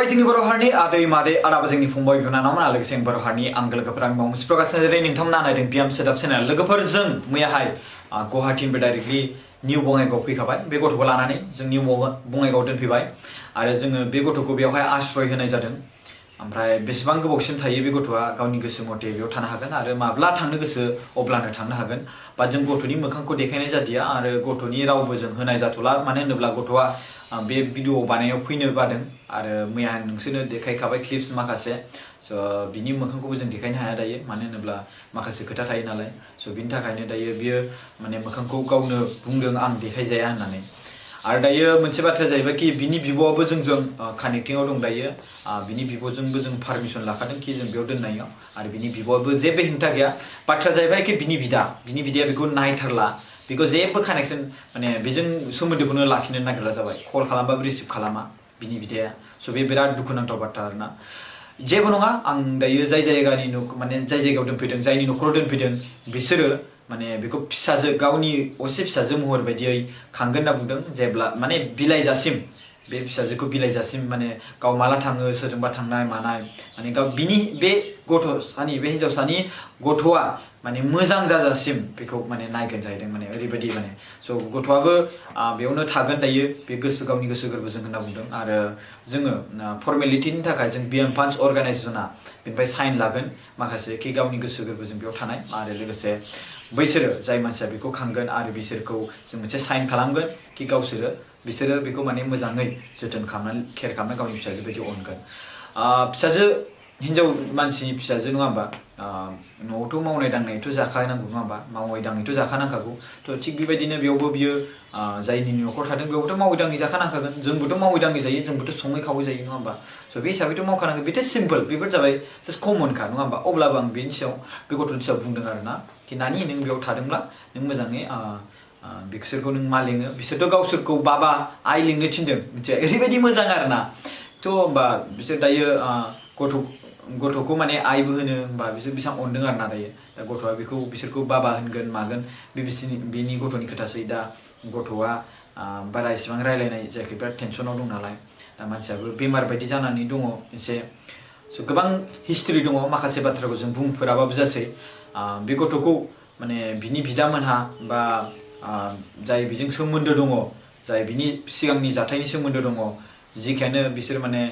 जोंनि बर' हारिनि आदै मादै आदाबा जोंनि फंबाय बिनानावमोन आरो लोगोसे बर' हारिनि आंगो लोगोफोरा आं मोनसे प्रकाशन जेरै नोंथांमोना नायदों बियाम सेटआप चेनेल लोगोफोरजों मैयाहाय गुवाहाटीनिफ्राय डाइरेक्टलि निउ बङाइगाव फैखाबाय बे गथ'खौ लानानै जों निउ बङाइगाव दोनफैबाय आरो जोङो बे गथ'खौ बेवहाय आश्रय होनाय जादों ओमफ्राय बेसेबां गोबावसिम थायो बे गथ'आ गावनि गोसो मथे बेयाव थानो हागोन आरो माब्ला थांनो गोसो अब्लानो थांनो हागोन बा जों गथ'नि मोखांखौ देखायनाय जादिया आरो गथ'नि रावबो जों होनाय जाथ'ला मानो होनोब्ला गथ'आ बे भिडिअ बानायनायाव फैनो बादों आरो मैया नोंसोरनो देखायखाबाय क्लिप्स माखासे स' बिनि मोखांखौबो जों देखायनो हाया दायो मानो होनोब्ला माखासे खोथा थायो नालाय स' बिनि थाखायनो दायो बियो माने मोखांखौ गावनो बुंदों आं देखायजाया होननानै आरो दायो मोनसे बाथ्राया जाहैबाय कि बिनि बिब'आबो जोंजों कानेक्टिंआव दं दायो बिनि बिब'जोंबो जों पारमिसन लाखादों कि जों बेयाव दोननायाव आरो बिनि बिब'आबो जेबो हेंथा गैया बाथ्राया जाहैबाय कि बिनि बिदाया बेखौ नायथारला बेखौ जेबो कानेक्सन माने बेजों सोमोन्दोखौनो लाखिनो नागिरला जाबाय कल खालामबाबो रिसिभ खालामा बिनि बिदाया स' बे बिराद दुखुनांथाव बाथ्रा आरोना जेबो नङा आं दायो जाय जायगानि माने जाय जायगायाव दोनफैदों जायनि न'खराव दोनफैदों बिसोरो माने बेखौ फिसाजो गावनि असे फिसाजो महर बायदियै खांगोन होनना बुंदों जेब्ला माने बिलाइजासिम बे फिसाजोखौ बिलाइजासिम माने गाव माला थाङो सोरजोंबा थांनाय मानाय माने गाव बिनि बे गथ'सानि बे हिन्जावसानि गथ'आ माने मोजां जाजासिम बेखौ माने नायगोन जाहैदों माने ओरैबायदि माने स' गथ'आबो बेयावनो थागोन दायो बे गावनि गोसो गोरबोजों होनना बुंदों आरो जोङो फर्मेलिटिनि थाखाय जों बिएम फान्स अर्गानाइजेसना बेनिफ्राय साइन लागोन माखासे कि गावनि गोसो गोरबोजों बेयाव थानाय आरो लोगोसे बैसोरो जाय मानसिया बेखौ खांगोन आरो बिसोरखौ जों मोनसे साइन खालामगोन कि बिसोरो बेखौ माने मोजाङै जोथोन खालामनानै केयार खालामनानै गावनि फिसाजो बायदि अनगोन फिसाजो हिन्जाव मानसिनि फिसाजो नङा होमबा न'आवथ' मावनाय दांनायथ' जाखानांगौ नङा होमबा मावै दाङैथ' जाखानांखागौ थ' थिग बेबायदिनो बेयावबो बियो जायनि न'खराव थादों बेयावबोथ' मावै दाङै जाखानांखागोन जोंबोथ' मावै दाङै जायो जोंबोथ' सङै खावै जायो नङा होमबा स' बे हिसाबैथ' मावखानांगोन बेथ' सिम्पोल बेफोर जाबाय जास्ट कमनखा नङा होमबा अब्लाबो आं बेनि सायाव बे गथ'नि सायाव बुंदों आरोना कि नानि नों बेयाव थादोंब्ला नों मोजाङै बिसोरखौ नों मा लिङो बिसोरथ' गावसोरखौ बाबा आइ लिंनो थिनदों मिथिबाय ओरैबायदि मोजां आरोना थ' होमबा बिसोर दायो गथ'खौ माने आइबो होनो होमबा बिसोर बेसेबां अनदों आरोना दायो दा गथ'आ बिसोरखौ बाबा होनगोन मागोन बिनि गथ'नि खोथासै दा गथ'आ बारा इसेबां रायलायनाय जायाखै बिराद टेनसनाव दं नालाय दा मानसियाबो बेमार बायदि जानानै दङ एसे स' गोबां हिस्ट्रि दङ माखासे बाथ्राखौ जों बुंफोराबाबो जासै बे गथ'खौ माने बिनि बिदामोनहा बा जाय बिजों सोमोन्दो दङ जाय बिनि सिगांनि जाथायनि सोमोन्दो दङ जिखायानो बिसोर माने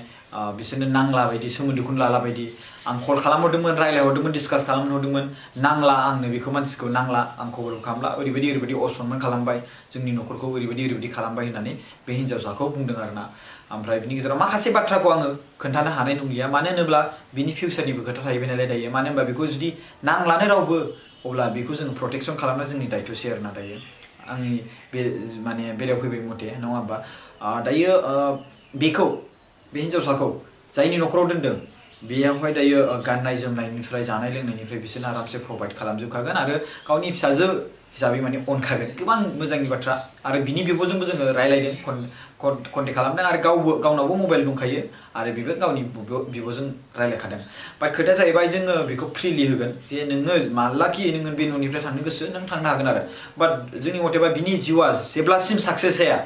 बिसोरनो नांला बायदि सोमोन्दोखौनो लाला बायदि आं कल खालामहरदोंमोन रायलायहरदोंमोन डिसकास खालामहरदोंमोन नांला आंनो बेखौ मानसिखौ नांला आं खबर खालामला ओरैबायदि असनमान खालामबाय जोंनि न'खरखौ ओरैबायदि खालामबाय होननानै बे हिन्जावसाखौ बुंदों आरोना ओमफ्राय बिनि गेजेराव माखासे बाथ्राखौ आङो खोन्थानो हानाय नंलिया मानो होनोब्ला बिनि फिउचारनिबो खोथा थाहैबाय नालाय दायो मानो होनबा बेखौ जुदि नांलानो रावबो अब्ला बेखौ जोङो प्रटेक्सन खालामनाया जोंनि दायथ'सै आरोना दायो आंनि बे माने बेलायाव फैबाय मथे नङा होमबा दायो बे हिन्जावसाखौ जायनि न'खराव दोनदों बेयावहाय दायो गाननाय जोमनायनिफ्राय जानाय लोंनायनिफ्राय बिसोरनो आरामसे प्रभाइड खालामजोबखागोन आरो गावनि फिसाजो हिसाबै माने अनखागोन गोबां मोजांनि बाथ्रा आरो बिनि बिब'जोंबो जोङो रायलायदों कन्टेक्ट खालामदों आरो गावनावबो मबाइल दंखायो आरो बेबो गावनि बिब'जों रायलायखादों बाट खोथाया जाहैबाय जोङो बेखौ फ्रिलि होगोन जे नोङो मालाखि नोङो बे न'निफ्राय थांनो गोसो नों थांनो हागोन आरो बाट जोंनि मथेबा बिनि जिउआ जेब्लासिम साक्सेस जाया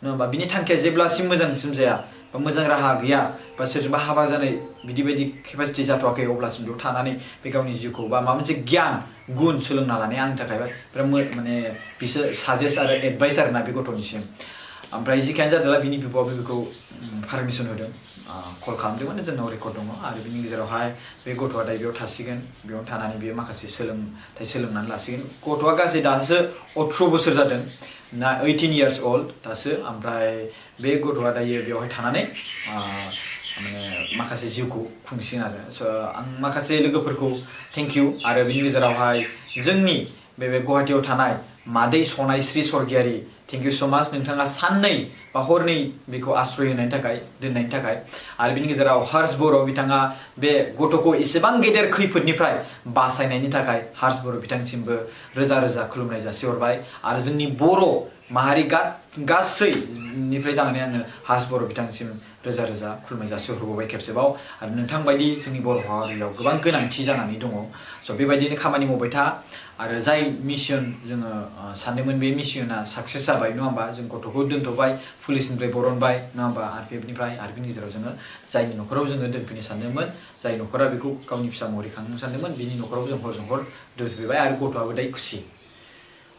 नङा होमबा बिनि थांखिया जेब्लासिम मोजांसिम जाया बा मोजां राहा गैया बा सोरजोंबा हाबा जानाय बिदि केपासिटि जाथ'वाखै अब्लासिम बेयाव थानानै बे गावनि जिउखौ बा माबा मोनसे गियान गुन सोलोंना लानाया आंनि थाखाय बिराद माने बिसोर साजेस्ट आरो एडभाइस आरोना बे गथ'निसिम ओमफ्राय जिखायानो जादोंला बिनि बिब'आबो बेखौ पारमिसन होदों कल खालामदोंमोन जोंनाव रेकर्ड दङ आरो बिनि गेजेरावहाय बे गथ'आ दायो बेयाव थासिगोन बेयाव थानानै बेयो माखासे सोलोंथाइ सोलोंनानै लासिगोन गथ'आ गासै दासो 18 बोसोर जादों 18 years old दासो ओमफ्राय बे गथ'आ दायो बेवहाय थानानै माने माखासे जिउखौ खुंसिगोन आरो स' आं माखासे लोगोफोरखौ थेंक इउ आरो बिनि गेजेरावहाय जोंनि बे गुवाहाटीयाव थानाय मादै सनायस्रि स्वर्गियारि थेंक इउ स' माच नोंथाङा साननै बा हरनै बेखौ आश्रय होनायनि थाखाय दोननायनि थाखाय आरो बिनि गेजेराव हार्स बर' बिथाङा बे गथ'खौ एसेबां गेदेर खैफोदनिफ्राय बासायनायनि थाखाय हार्स बर' बिथांसिमबो रोजा रोजा खुलुमनाय जासिहरबाय आरो जोंनि बर' माहारि गासैनिफ्राय जानानै आङो हार्स बर' बिथांसिम रोजा रोजा खुलुमनाय जासिहरबावबाय खेबसेबाव आरो नोंथां बायदि जोंनि बर' हारियाव गोबां गोनांथि जानानै दङ स' बेबायदिनो खामानि मावबाय था आरो जाय मिशन जोङो सानदोंमोन बे मिशना साक्सेस जाबाय नङा होमबा जों गथ'खौ दोनथ'बाय पुलिसनिफ्राय बरनबाय नङा होमबा आरपिएफनिफ्राय आरो बेनि गेजेराव जोङो जायनि न'खराव जोङो दोनफैनो सानदोंमोन जाय न'खरा बेखौ गावनि फिसा महरै खांनो सानदोंमोन बेनि न'खराव जों हरजों हर दोनफैबाय आरो गथ'आबो दायो खुसि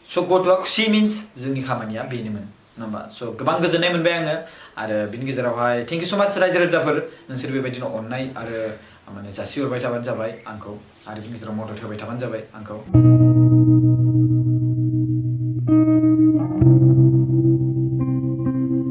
स' गथ'आ खुसि मिन्स जोंनि खामानिया बेनोमोन नङा होमबा स' गोबां गोजोननाय मोनबाय आङो आरो बिनि गेजेरावहाय थेंक इउ स' माच रायजो राजाफोर नोंसोर बेबायदिनो अननाय आरो माने जासिहरबाय थाबानो जाबाय आंखौ आरो बिनि गेजेराव मदद होबाय थाबानो जाबाय आंखौ